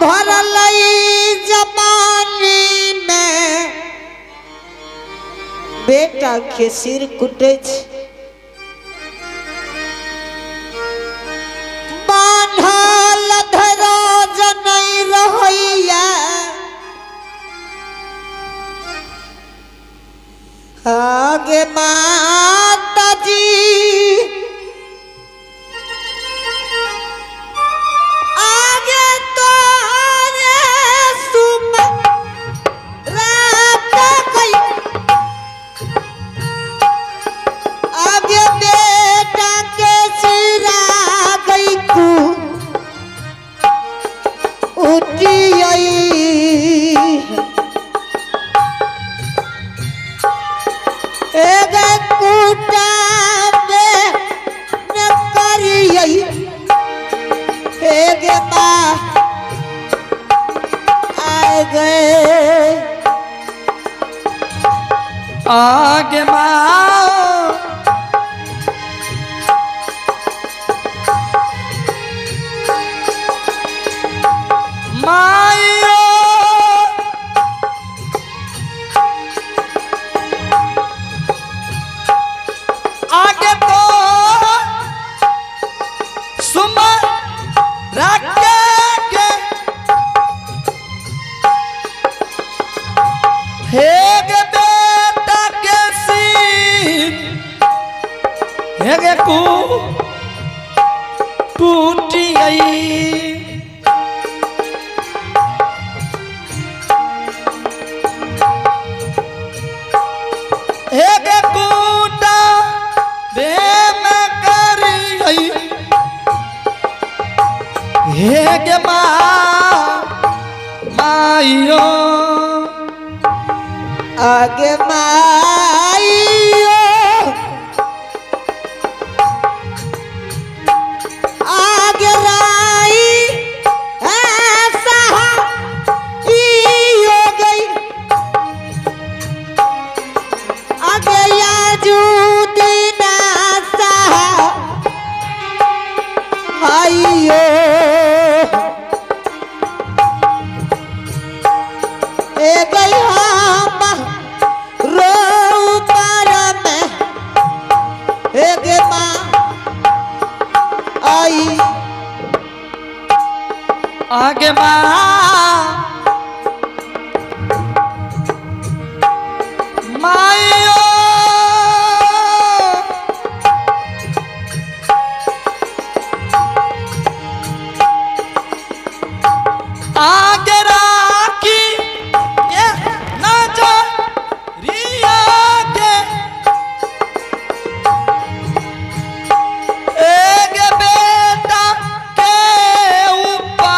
भरल जवानी में बेटा के सिर कुटे छै। बान्हल धराज नहीं रहैया आगे माताजी आगे तोरे सुम रात गई आगे बेटा के सिरा गई कू उठी आई एगे कूटा में न करियई एगे माँ आए गए आगे माँ मायो आगे तो सुम रखे के हे गे बेटा के सिर हे गे कू टूटी गई। हे गे कूटा बे में करी गई हे गे माँ माइयो आगे माइयो आगे राई ऐसा हो गई आगे याजूदीना साहा आइयो ए गई हम रो पर में ए गे माँ आई आगे माँ माइयो आगे राखी ये ना जा रिया के एक बेटा के ऊपर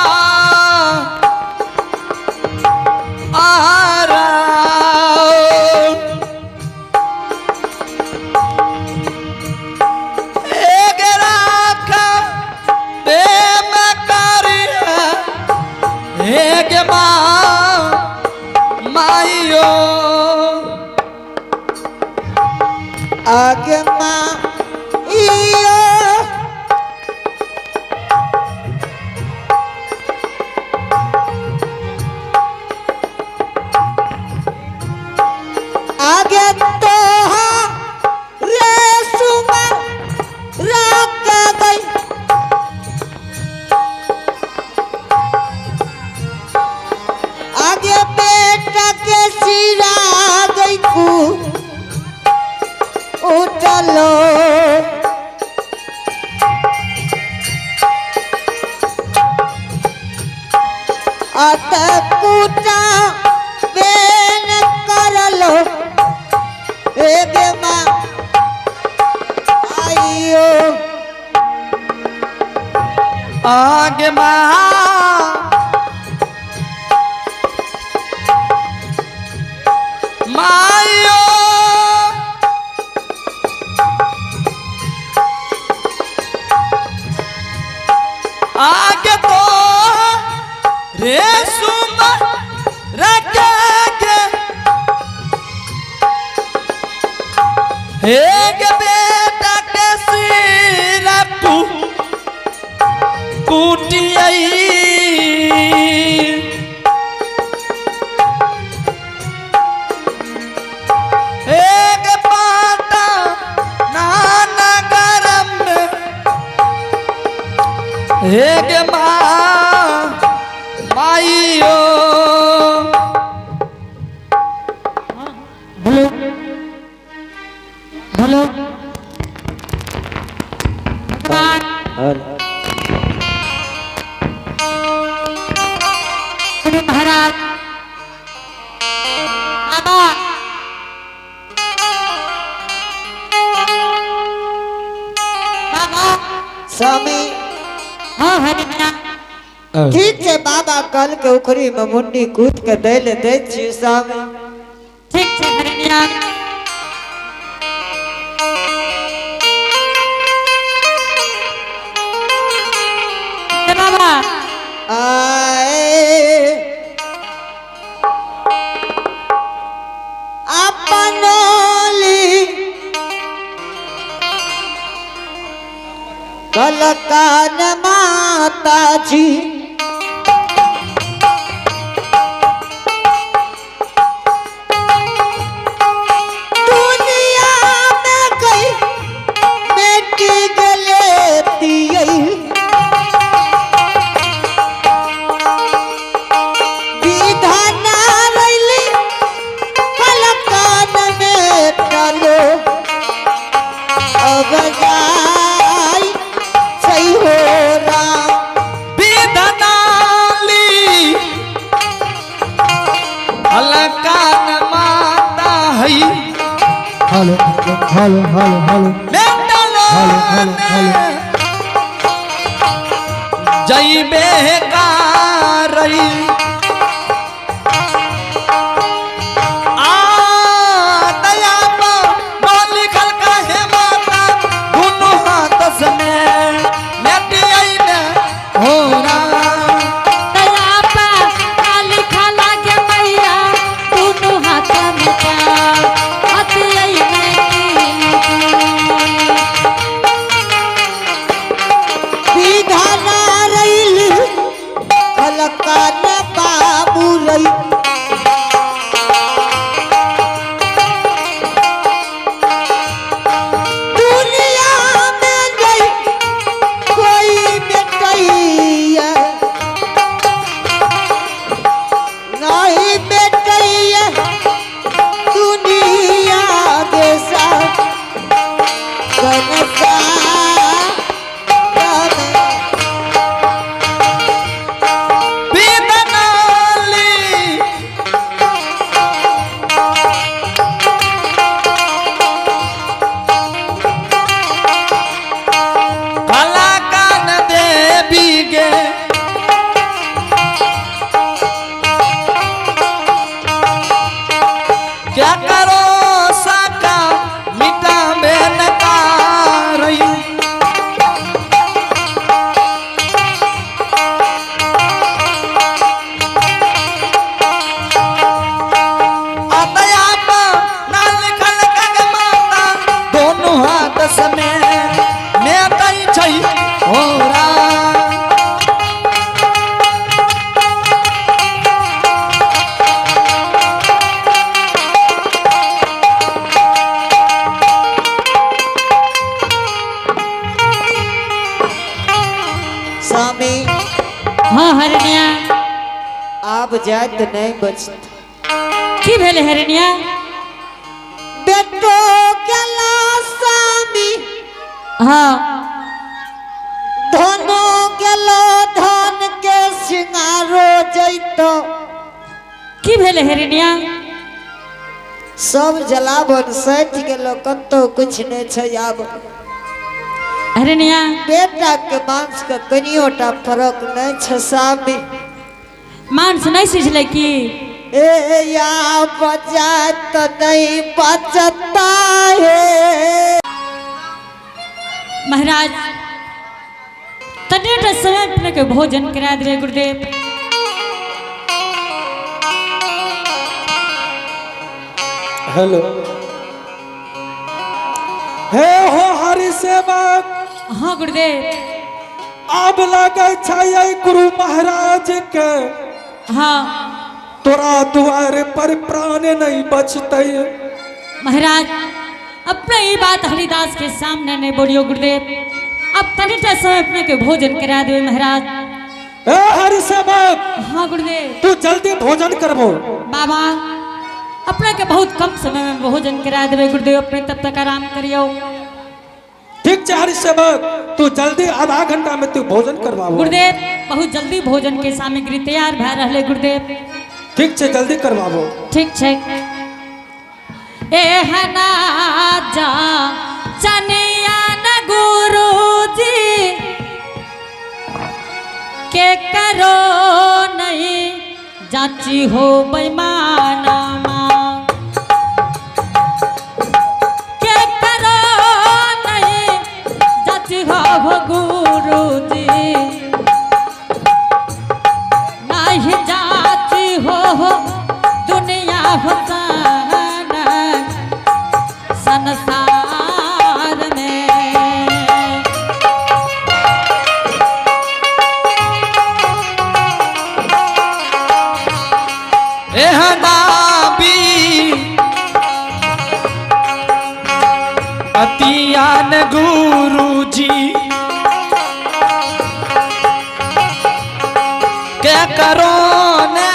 आ रहा एक राखा प्रेम करिया एक माँ माइयो आगे माँ इयो आगे तो रे सुमा राख गई आगे बेटा के सिरा गई कू उठलो अत कूटा बेन करलो एगे माँ आइयो आगे माँ माइयो आगे तो रे सुम रखे के एक बेटा के सिर कुटियाई। हे गे माइयो। बोलो बोलो भगवान गुरु महाराज बाबा बाबा। स्वामी। हाँ हरिणिया। ठीक छै बाबा, कल के उखड़ी में मुंडी कूद के दै ले दै छियै स्वामी। ठीक छै हरिणिया। हे बाबा। आए अपनोली कलकान माता जी दुनिया में गई बेटी गलेती विधाना रैली कलकान में टलो अब जाई सही हो राम। विधनाली अलकान माता है। Hello hello hello hello. Metlo hello, hello, hello. जइबे कारई आ दया पर लिखल काहे माता दुनु हाथ सने मेटियै ने हो राम। दया पा लिखा लागे मैया दोनों हाथ में पा हाथ आई में। विधाना रैली कलकान बाबू रई दुनिया में गई कोई बेटैया नहीं बेटैया दुनिया के साथ संसार में। विधनाली कलाकान देवी गे क्या करो साका मिटा बेन कारई। अतया नाल लिखल कग माता दोनों हाथ समे मेटै छै हो राम। स्वामी। हाँ हरिणिया। आब जात नहीं बचत। की भेलै हरिणिया? बेटो गेला स्वामी। हाँ। धनो गेलो, धन के सिंगारो जैतो। की भेलै हरिणिया? सब जलावन सैठ गेलो, कतौ कुछ नहीं छै आब। हरिणिया। बेटा के मांस के कनियोटा फरक नहीं छै स्वामी। मांस नहीं सिझलै की? ए या बजात नहीं बचता है। महाराज, तनिटा समय अपने के भोजन करा देबै गुरुदेव। हेलो, हे हो हरि सेवक। हाँ गुरुदेव। आब लगै छै एहि गुरु महाराज के हाँ। तोरा दुआरे पर प्राण नहीं बचतै। महाराज, अपने ये बात हरिदास के सामने नहीं बोलियो गुरुदेव। अब तनिटा समय अपने के भोजन करा देवे महाराज। ए हरि सेवक, हाँ गुरुदेव। तू जल्दी भोजन करबो। बाबा अपने के बहुत कम समय में भोजन करा देवे गुरुदेव, अपने तब तक आराम करियो। ठीक छै हरि सेवक, तू जल्दी आधा घंटा में तू भोजन करवाबो। गुरुदेव बहुत जल्दी भोजन के सामग्री तैयार भए रहले गुरुदेव। ठीक छै, जल्दी करवाबो। ठीक छै। एहना जा चनिया न गुरुजी के करो नहीं जाची हो बेईमाना के करो नहीं जाची हो गुरुजी नहीं जाची हो दुनिया हो संसार में। अतियान गुरुजी के करो ने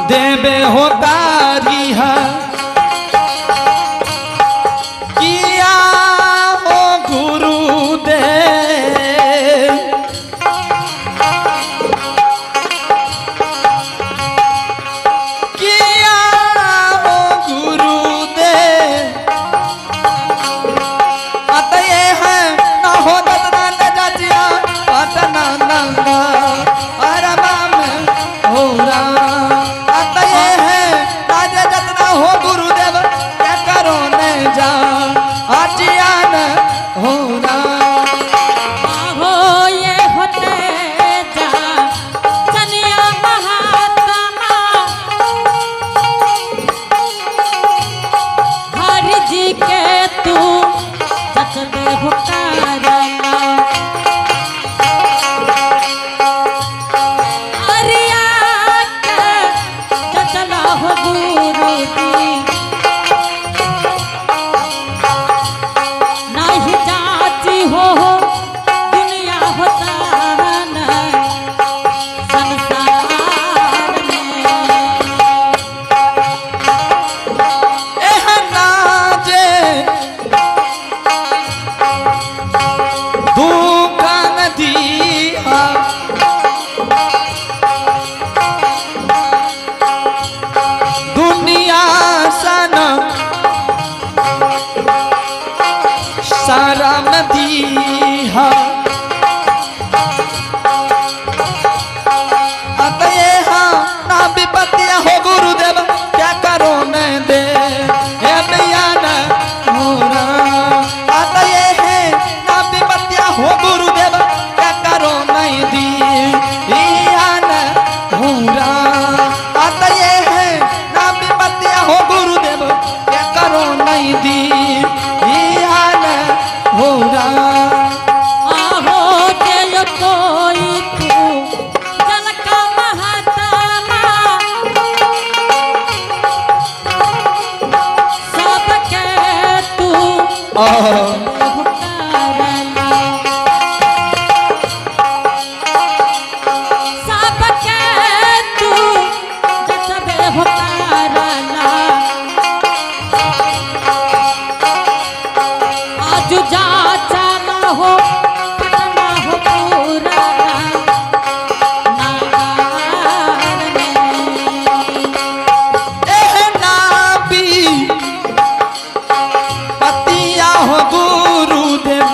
देवे हो तारी है किया हो गुरुदेव किया हो गुरुदेव। अतये है ना हो दतना न जाजिया पतना नंदा अरबाम हो राम। अतये है राज जतना हो गुरुदेव क्या करो न जा आजिया न हो राम। आहो ये होते जा चनिया महात्मा हरि जी के तू जचबे हुकारना हरिया के जचला हो गुरु जी नहीं जाती हो दुनिया होता न संसार में। एहना जे दुकान दिया दुनिया सन शरम दिया। अतये हाँ ना विपत्तियां हो गुरुदेव क्या करो मैं दे हे भैया न हो राम। अतये है ना विपत्तियां हो गुरुदेव क्या करो नहीं दी न हो राम। अतये है ना विपत्तियां हो गुरुदेव क्या करो नहीं दी न हो राम। आहो जय कोई तू जल का महात्मा सबके तू हुकारना सबके तू जचबे हुकारना आज जा चला हो पटना हो पूरा नागार में। एहना भी पतिया हो गुरुदेव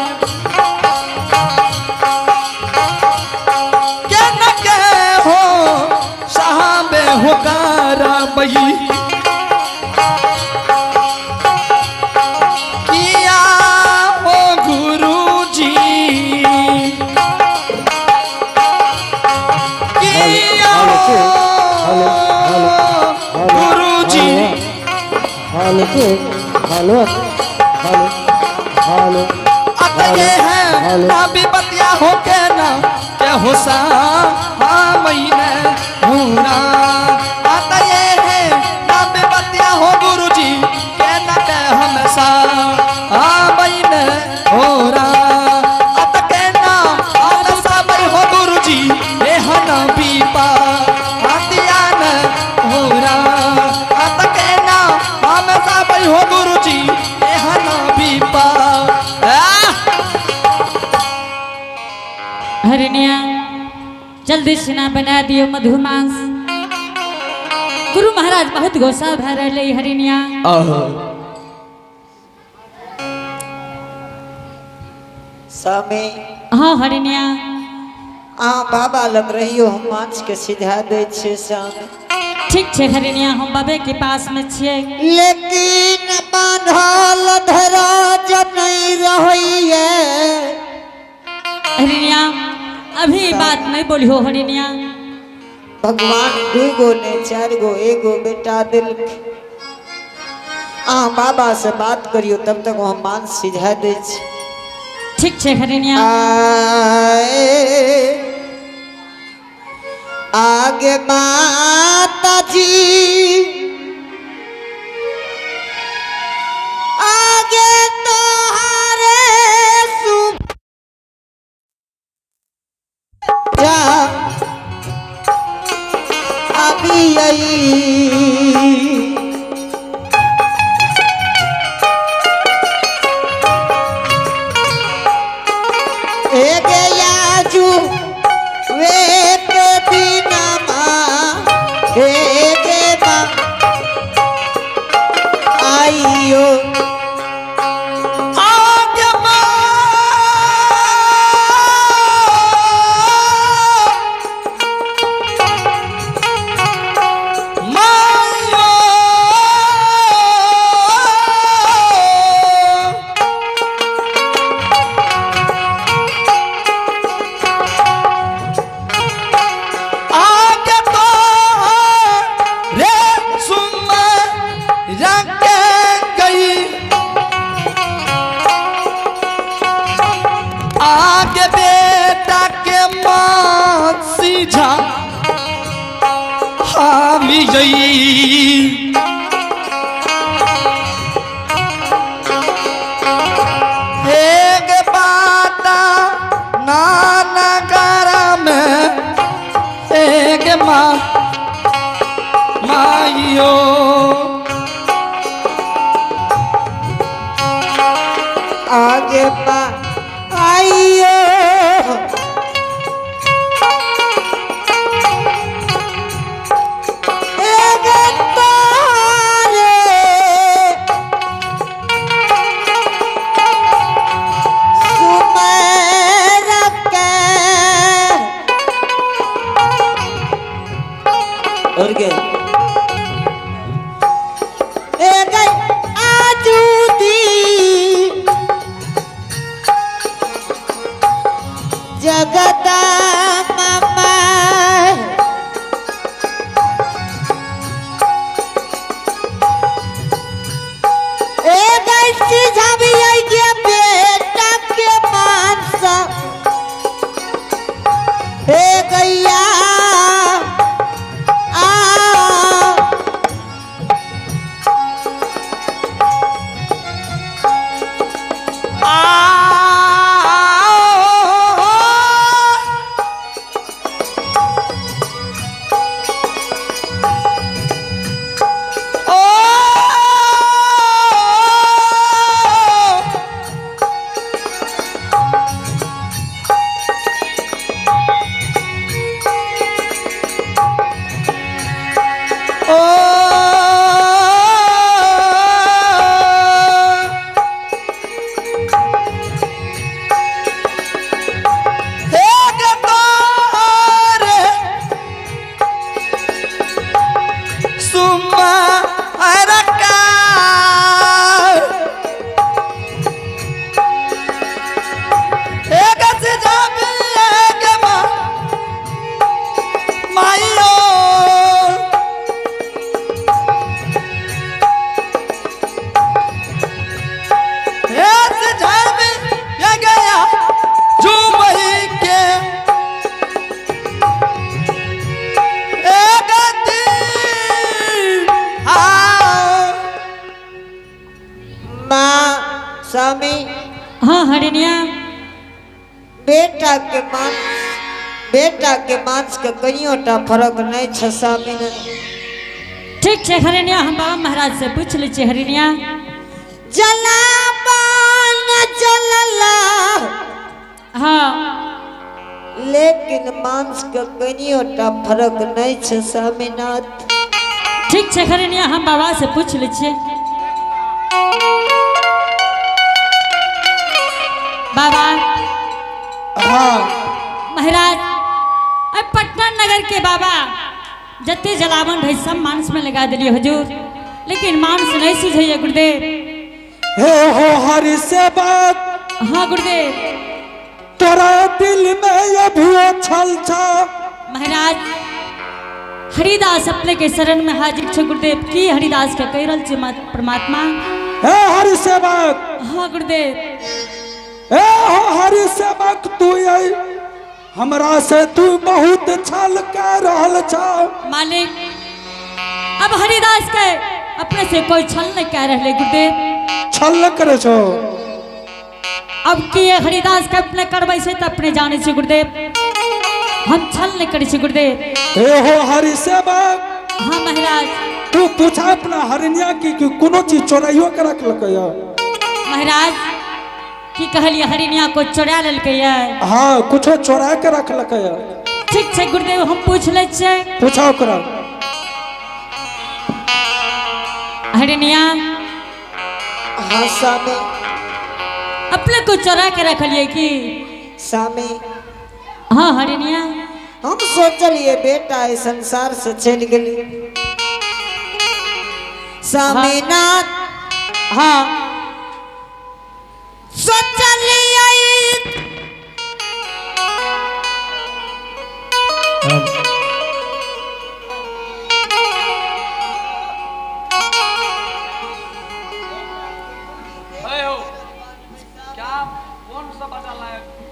के न के हो साहबे हो कारबई किया हो गुरुजी किया हो गुरुजी। Hello hello hello hello. अतये है ना विपतिया हो के ना के हो सा हाँ महीने होना। अतये है ना विपतिया हो गुरुजी के ना के हरिणिया जल्दी सिना बना दियो मधुमांस। गुरु महाराज बहुत गुस्सा भए रहले हरिणिया। स्वामी। हाँ हरिणिया। अहाँ बाबा लग रहियो, हम माछ के सिझा दै छियै स्वामी। ठीक छै हरिणिया, हम बाबे के पास में छियै। लेकिन बान्हल धराज नहीं रहैये। हरिणिया अभी बात नहीं बोलियो हरिणिया। भगवान 2 गो ने 4 गो 1 गो बेटा दिल। अहाँ बाबा से बात करियो, तब तक हम मांस सिझा दै छी। ठीक छै हरिणिया। आए आगे माता जी आगे तोहारे सु जा अभी आई। एक याजू वेक दिनमा एक मा आइयो। आगे माँ मायो। आगे तो रे सुम रख गई, आगे बेटा के माँ सीझा हामी गई। एक बाता नाना गरम एक माँ माइयो। आगे माँ आइयो। एक तारे सुमेर के और के एक आजूदी जगदा मामा। एक ऐसी झाबी आई के बेटा के मानसा हे गैया आ। माँ स्वामी। हाँ हरिणिया। बेटा के मांस, बेटा के मांस के कहियो टा फर्क नहीं छ स्वामी ने। ठीक छै हरिणिया, हम बाबा महाराज से पूछ लै छियै हरिणिया। जलाबान जलला हाँ। लेकिन मांस के कनियो टा फर्क नहीं छै स्वामीनाथ। ठीक छै हरिणिया, हम बाबा से पूछ लै छियै। बाबा। हाँ। महाराज, अब पटना नगर के बाबा जते जलावन रहे सब मांस में लगा दिलिए हुजूर, लेकिन मांस नहीं सीझैया गुरुदेव। हे हो हरि सेवक। हाँ गुरुदेव। तोरा दिल में अभियो छल छा। महाराज, हरिदास अपने के शरण में हाजिर छे गुरुदेव। की हरिदास के कहि रहल छै परमात्मा? हे हरि सेवक। हाँ गुरुदेव। हे हो हरि सेवक, तू यही हमरा से तू बहुत छल कर रहल छा। मालिक, अब हरिदास के अपने से कोई छल नहीं कह रहे गुरुदेव। छल न करे छो। अब की ये हरिदास के अपने करबै छै तऽ अपने जानै छै गुरुदेव, हम छल नहीं करै छी गुरुदेव। हे हो हरि सेवक। हाँ महाराज। तू पूछा अपना हरिणिया की कि कोनो चीज चोराइयो के रखलकै या। महाराज, की कहलिए? हरिणिया को चोरा लेलकै या? हाँ, कुछो चोरा के रखलकै या। ठीक छै गुरुदेव, हम पूछ लै छियै। पूछा ओकरा। हरिणिया। हाँ स्वामी। अपने को चोरा के रखलिए की? स्वामी। हाँ हरिणिया। हम सोचलिए बेटा इस संसार से चल गेली स्वामीनाथ। हाँ। सोचलिए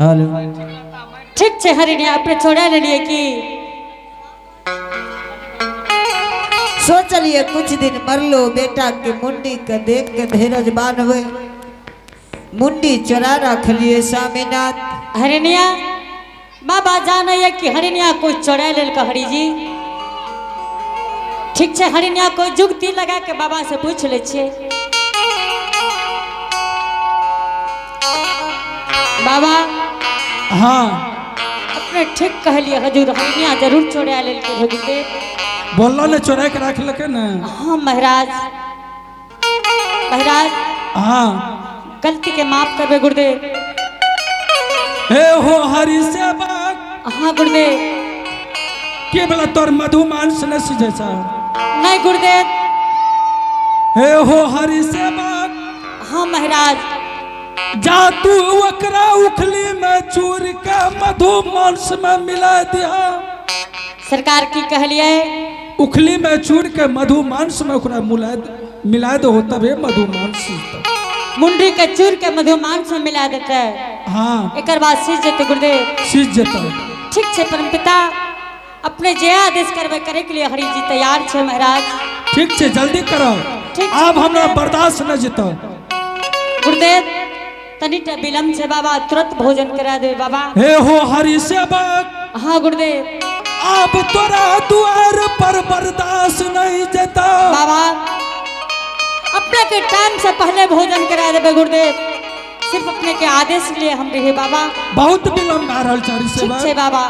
हेलो। ठीक छै हरिणिया, अपने छोड़ा लेलिए की? सोचलिए कुछ दिन मरलो बेटा के मुंडी के देख के धीरज बांधवे, मुंडी चोरा रख लिए स्वामीनाथ। हरिणिया, बाबा जाने है कि हरिणिया को चोरा लेल हरि जी। ठीक छै हरिणिया, कोई जुगती लगा के बाबा से पूछ ले छियै। बाबा। हाँ। अपने ठीक कहलिए हजूर, हरिणिया जरूर चोरा लेल के गुरुदेव। बोललो ने चोरा के रखलकै ने? हाँ महाराज, महाराज। हाँ। गलती के माफ करबे गुरुदेव। हे हो हरि सेवक। हाँ गुरुदेव। के बोला तोर मधु मांस न सिझै छा? नहीं गुरुदेव। हे हो हरि सेवक। हाँ महाराज। जा तू ओकरा उखली में चूर के मधु मांस में मिला दिया। सरकार की कहलिए? उखली में चूर के मधु मांस में ओकरा मिला दो, तबे मधु मांस सिझतौ। मुंडी के चूर के मधु मांस में मिला देते? हाँ। एक बाद सीज जेते गुरुदेव? सिझ जेतौ। ठीक छै परमपिता, अपने जे आदेश करबे करे के लिए हरि जी तैयार छे महाराज। ठीक छै, जल्दी करो। ठीक छै, आब हमरा गुरुदेव। बर्दाश्त न जेतौ। गुरुदेव, तनिटा विलम्ब छै बाबा, तुरंत भोजन करा देबै बाबा। हे हो हरि सेवक। हाँ गुरुदेव। अब तोरा द्वार पर बर्दाश्त नहीं जेता। बाबा, अपने के टाइम से पहले भोजन करा देबै गुरुदेव, सिर्फ अपने के आदेश के लिए हम रहे बाबा। बहुत विलम्ब आ रहल छै हरि ठीक छै सेवक। बाबा।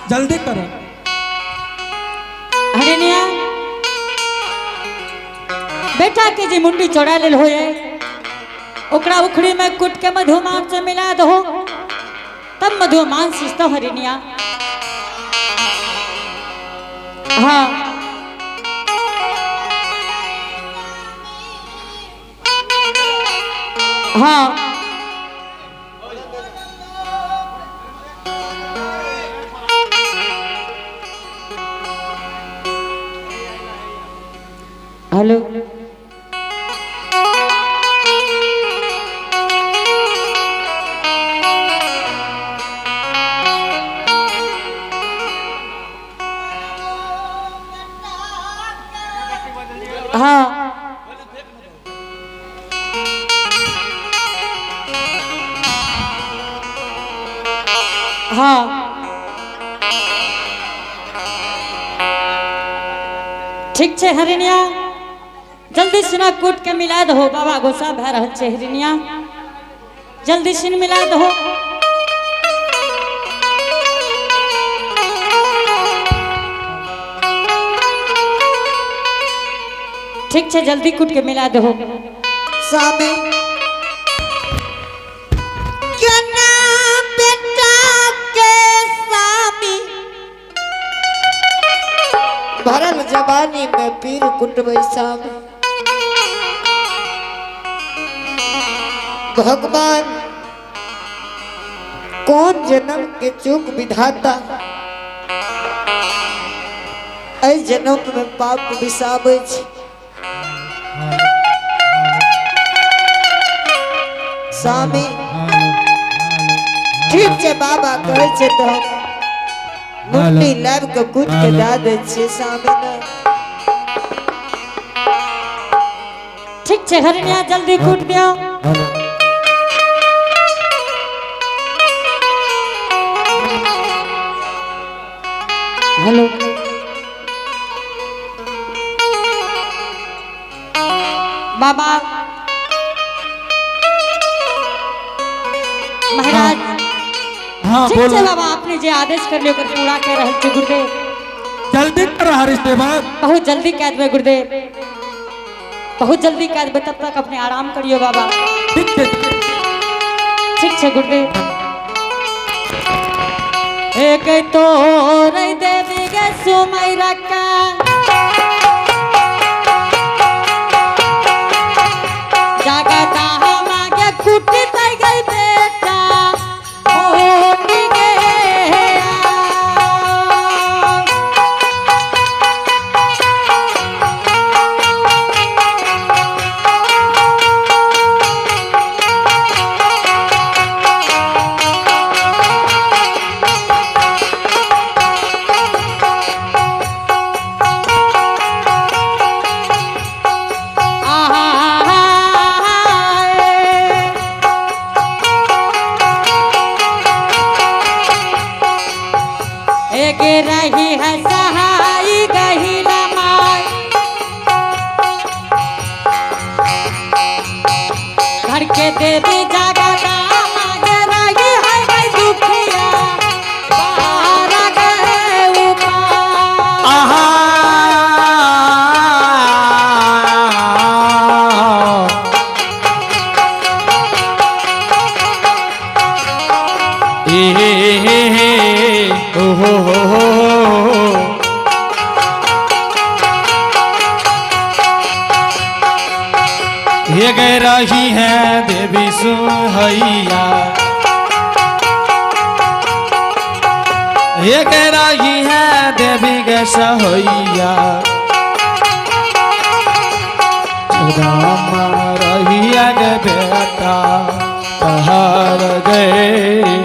जल्दी करो। हरिणिया, बेटा के जे मुंडी चोरा लेल होए ओकरा उखड़ी में कूट के मधुमांस से मिला दहो, तब मधुमांस सिझतौ हरिणिया। हाँ, हाँ, हेलो। हाँ, हाँ, ठीक छै हरिणिया, जल्दी सिना कूट के मिला दहो। बाबा गुस्सा भए रहल छै। हरिणिया, जल्दी सिन मिला दहो। ठीक छै, जल्दी कूट के मिला दहो। स्वामी केना बेटा के स्वामी भरल जवानी में पीर कुटबै स्वामी। भगवान कौन जन्म के चूक विधाता एहि जन्म में पाप बिसाबै छै। स्वामी ठीक छै बाबा कहै छै तऽ हम मुट्ठी लाबि कऽ कूटि के दए दै छियै स्वामी ने। ठीक छै हरिणिया, जल्दी कूट दियो। हेलो बाबा महाराज। हाँ ठीक छै बोलो। बाबा, अपने जे आदेश कर लियो ओकर पूरा कर रहल छी गुरुदेव। जल्दी कर हरि सेवक। बहुत जल्दी कह देबै गुरुदेव, बहुत जल्दी कह देबै। तब तक अपने आराम करियो बाबा। ठीक छै। ठीक छै गुरुदेव। एक तो रे देवी गे सुमैरा का जगता मागे कुटते गई बेटा होनी गे। एक रही है सहाई गहिला माई घर के देवी जगदा मांगे रही है गई दुखिया बाहर गए उपाय। आहा ए हे हे हे ओ हो हो हो। ये गए रही है देवी सुहैया, ये गए रही है देवी गे सहैया। राम रहिया गे बेटा कहर गए।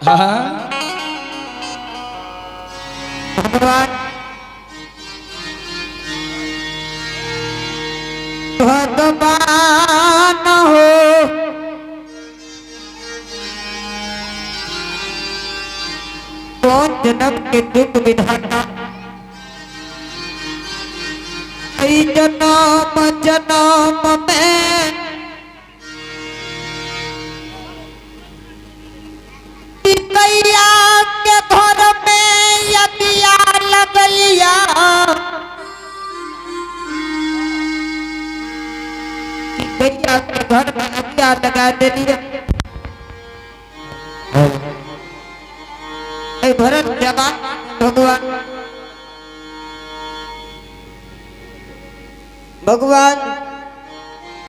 हाँ भगवान भगवान हो कौन जन्म के दुख विधाता ऐ जन्म जन्म में गैया के घर में यदिया लगैया गैया के घर में अगिया लगा देलिए। ऐ भरत जवान भगवान भगवान